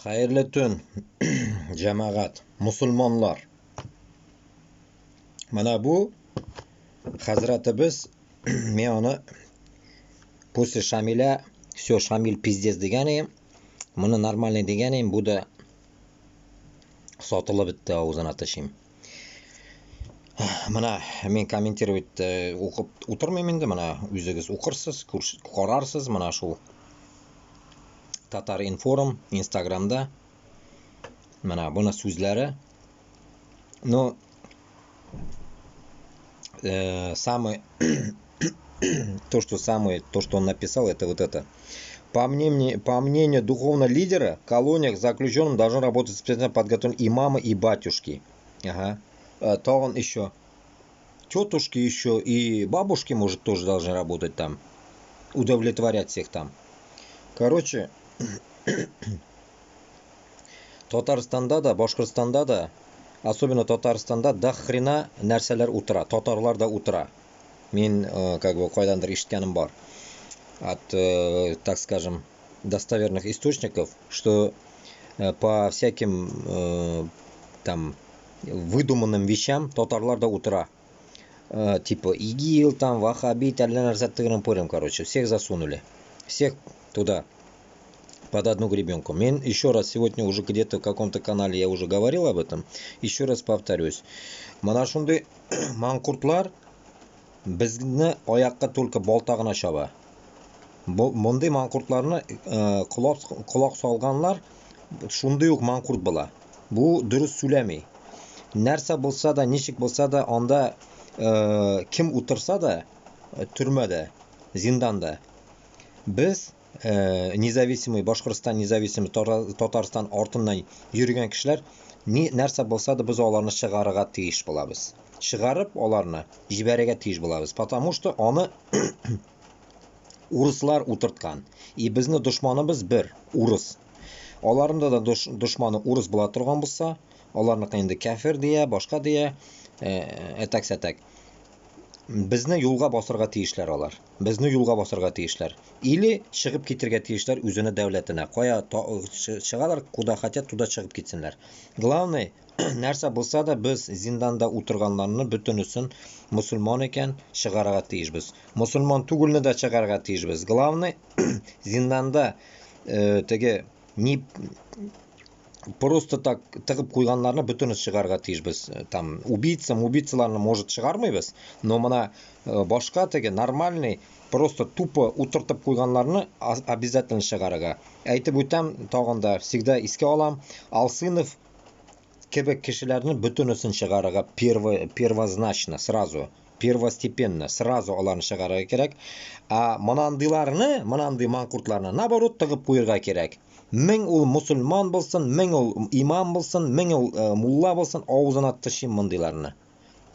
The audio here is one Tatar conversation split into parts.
Хәерле төн, җәмәгать, мусульманлар. Менә бу хәзрәтебез, мин аны после Шамиля, все, Шамиль пиздец дигән идем, моны нормальный дигән идем, бу да сатылып бетте, авызына тышыйм. Менә мин комментировать укып утырмыйм инде, менә үзегез укырсыз, карарсыз, менә шул Татар Информ Инстаграмда менә буны сүзләре. Ну, самый то, что самое, то, что он написал, это вот это. По мнению духовного лидера, в колониях заключенным должны работать специально подготовленные имамы и батюшки. Ага. То он еще. Тетушки еще и бабушки, может, тоже должны работать там. Удовлетворять всех там. Короче, Татарстанда да, Башкортстанда да, особенно Татарстанда до хрена нәрсәләр утыра, татарлар да утыра. Мин как бы кайдандыр ишеткәнем бар. От, так скажем, достоверных источников, что по всяким там выдуманным вещам татарлар да утыра. Типа ИГИЛ там, ваххабит, әллә нәрсә тыгырым, короче, всех засунули. Всех туда под одну гребенку. Мин еще раз сегодня уже где-то в каком-то канале я уже говорил об этом. Еще раз повторюсь. Менә шундый манкуртлар безне аякка только балта гына чаба. Мондый манкуртларны колак, колак салганлар шундый ук манкурт була. Бу дөрес сөйләми. Нәрсә булса да, ничек булса да, анда кем утырса да, төрмәдә, зинданда, без независимый Башкортстан, независимый Татарстан артыннан йөргән кешеләр ни нәрсә булса да без аларны чыгарырга тиеш булабыз. Чыгарып аларны җибәрергә тиеш булабыз. Потому что аны урыслар утырткан. И безне дошманыбыз бер урыс. Аларның да дошманы урыс була торган булса, аларныкы инде кяфер дия, башка дия, әтәк-сәтәк. Безне юлга басырга тиешләр алар. Безне юлга басырга тиешләр. Или чыгып китергә тиешләр үзенә дәүләтенә. Кая чыгалар, куда хотят, туда чыгып китсеннәр. Главный, нәрсә булса да, без зинданда утырганнарны бөтенесен мусульман икән чыгарырга тиешбез. Мусульман түгелне дә чыгарырга тиешбез. Главный, зинданда теге не просто так тыгып куйганнарны бөтенесе чыгарырга тиешбез. Там убийца, убийцаларны может чыгармыйбыз, но менә башка теге нормальный просто тупо утыртып куйганнарны обязательно чыгарырга. Әйтеп үтәм, тагын да всегда искә алам. Алсынов кебек кешеләрне бөтенесен чыгарырга первозначно, сразу, первостепенно, сразу аларны чыгарырга кирәк. А монандыйларны, монандый манкуртларны, наоборот, тыгып куярга кирәк. Мең ул мусульман булсын, мең ул имам булсын, мең ул мулла булсын, авызына тышыйм мондыйларны.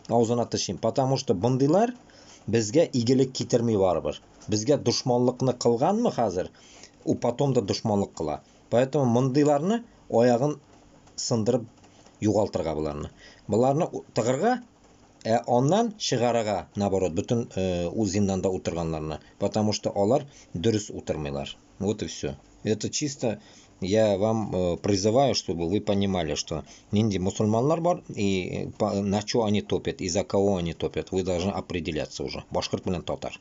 Авызына тышыйм, потому что мондыйлар безгә игелек китерми барыбер. Безгә дошманлыкны кылганмы хәзер, у потом да дошманлык кыла. Поэтому мондыйларны аягын сындырып югалтырга буларны. Буларны тыгырга, ә аннан чыгарырга, наоборот, бөтен ул зинданда утырганнарны, потому что алар дөрес утырмыйлар. Вот и все. Это чисто я вам призываю, чтобы вы понимали, что нинди мусульманлар бар и на что они топят, и за кого они топят. Вы должны определяться уже. Башкорт белән татар.